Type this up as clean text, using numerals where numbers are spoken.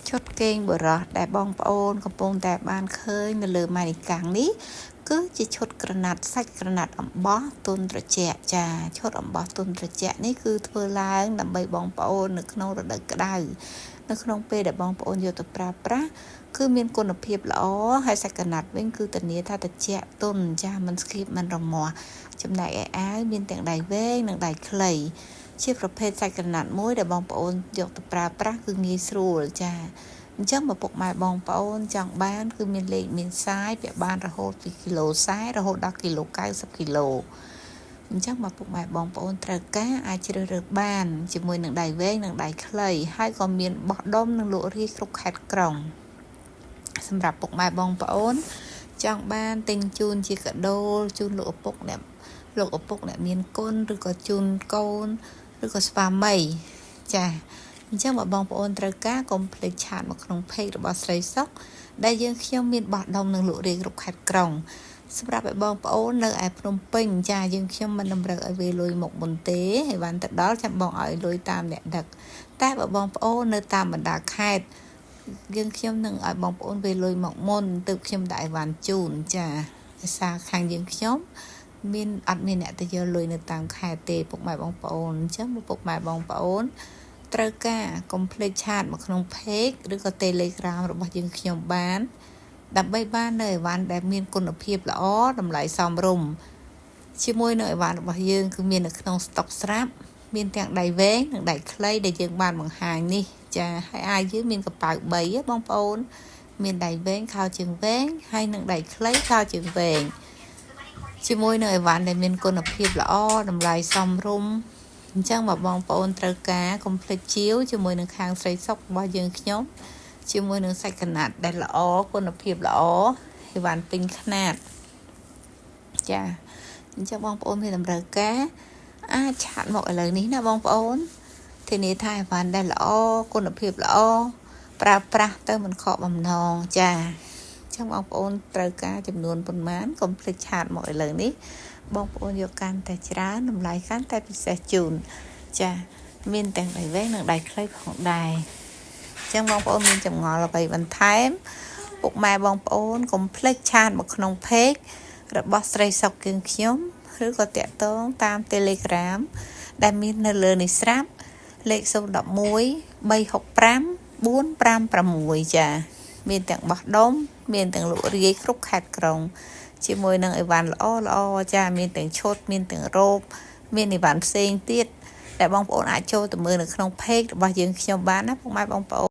ឈុតគេងបុរសដែលបងប្អូនកំពុងតែបានឃើញនៅលើម៉ានីកាំងនេះគឺជាឈុតក្រណាត់សាច់ក្រណាត់អំបោះទន់ត្រជាក់ចាឈុតអំបោះទន់ត្រជាក់នេះគឺធ្វើឡើងដើម្បីបងប្អូននៅក្នុងរដូវក្តៅនៅក្នុងពេលដែលបងប្អូនយកទៅប្រើប្រាស់គឺមានគុណភាពល្អហើយសាច់ក្រណាត់វិញគឺធានាថាត្រជាក់ទន់ចាមិនស្គៀបមិនរមាស់ចំណែកឯអាវមានទាំងដៃវែងនិងដៃខ្លីជាប្រភេទសាច់ក្រណាត់មួយដែលបងប្អូនយកទៅប្រើប្រាស់គឺងាយស្រួលចាអញ្ចឹងបើពុកម៉ែបងប្អូនចង់បានគឺមានលេខមានសាយពាក់បានរហូតពីគីឡូ40រហូតដល់គីឡូ90គីឡូអញ្ចឹងបើពុកម៉ែបងប្អូនត្រូវការអាចជ្រើសរើសបានជាមួយនឹងដៃវែងនិងដៃខ្លីហើយក៏មានបោះដុំនិងលក់រាយគ្រប់ខេត្តក្រុងសម្រាប់ពុកម៉ែបងប្អូនចង់បានទិញជូនជាកាដូជូនលោកឪពុកអ្នកលោកឪពុកអ្នកមានគុណឬក៏ជូនកូនឬក៏ស្វាមីចាអញ្ចឹងបើបងប្អូនត្រូវការកុំភ្លេច chat មកក្នុង page របស់ស្រីសុកដែលយើងខ្ញុំមានបោះដុំនិងលក់រាយគ្រប់ខេត្តក្រុងសម្រាប់ឲ្យបងប្អូននៅឯភ្នំពេញចាយើងខ្ញុំមិនតម្រូវឲ្យវេលុយមកមុនទេហើយបានទៅដល់ចាំបងឲ្យលុយតាមអ្នកដឹកតែបើបងប្អូននៅតាមបណ្ដាខេត្តយើងខ្ញុំនឹងឲ្យបងប្អូនវេលុយមកមុនទើបខ្ញុំដាក់អីវ៉ាន់ជូនចាភាសាខាងយើងខ្ញុំមានអត់មានអ្នកទៅយកលុយនៅតាមខេត្តទេពុកម៉ែបងប្អូនអញ្ចឹងពុកម៉ែបងប្អូនត្រូវការកុំភ្លេច chat មកក្នុង page ឬក៏ Telegram របស់យើងខ្ញុំបានដើម្បីបាននៅអីវ៉ាន់ដែលមានគុណភាពល្អតម្លៃសមរម្យជាមួយនឹងអីវ៉ាន់របស់យើងគឺមាននៅក្នុងស្តុកស្រាប់មានទាំងដៃវែងនិងដៃខ្លីដែលយើងបានបង្ហាញនេះចាហើយអាវយើងមានកប៉ៅ3បងប្អូនមានដៃវែងខោជើងវែងហើយនិងដៃខ្លីខោជើងវែងជាមួយនឹងអីវ៉ាន់ដែលមានគុណភាពល្អតម្លៃសមរម្យអញ្ចឹងបើបងប្អូនត្រូវការកុំភ្លេចជាវជាមួយនឹងខាងស្រីសុករបស់យើងខ្ញុំជាមួយនឹងសាច់កណាត់ដែលល្អគុណភាពល្អអីវ៉ាន់ពេញខ្នាតចាអញ្ចឹងបងប្អូនមានតម្រូវការអាច chat មកឥឡូវនេះណាបងប្អូនធានាថាអីវ៉ាន់ដែលល្អគុណភាពល្អប្រើប្រាស់ទៅមិនខកបំណងចាអញ្ចឹងបងប្អូនត្រូវការចំនួនប៉ុន្មានកុំភ្លេច chat មកឥឡូវនេះបងប្អូនយកកាន់តែច្រើនតម្លៃកាន់តែពិសេសជូនចាមានទាំងដៃវែងនិងដៃខ្លីផងដែរអញ្ចឹងបងប្អូនមានចម្ងល់អ្វីបន្ថែមពុកម៉ែបងប្អូនកុំភ្លេច chat មកក្នុង page របស់ស្រីសុកគឹងខ្ញុំឬក៏តាក់ទងតាម Telegram ដែលមាននៅលើនេះស្រាប់លេខ011 365 456ចាមានទាំងបោះដុំមានទាំងលក់រាយគ្រប់ខេត្តក្រុងជាមួយនឹងអីវ៉ាន់ល្អល្អចាមានទាំងឈុតមានទាំងរ៉ូបមានអីវ៉ាន់ផ្សេងទៀតដែលបងប្អូនអាចចូលទៅមើលនៅក្នុង page របស់យើងខ្ញុំបានណាពុកម៉ែបងប្អូន។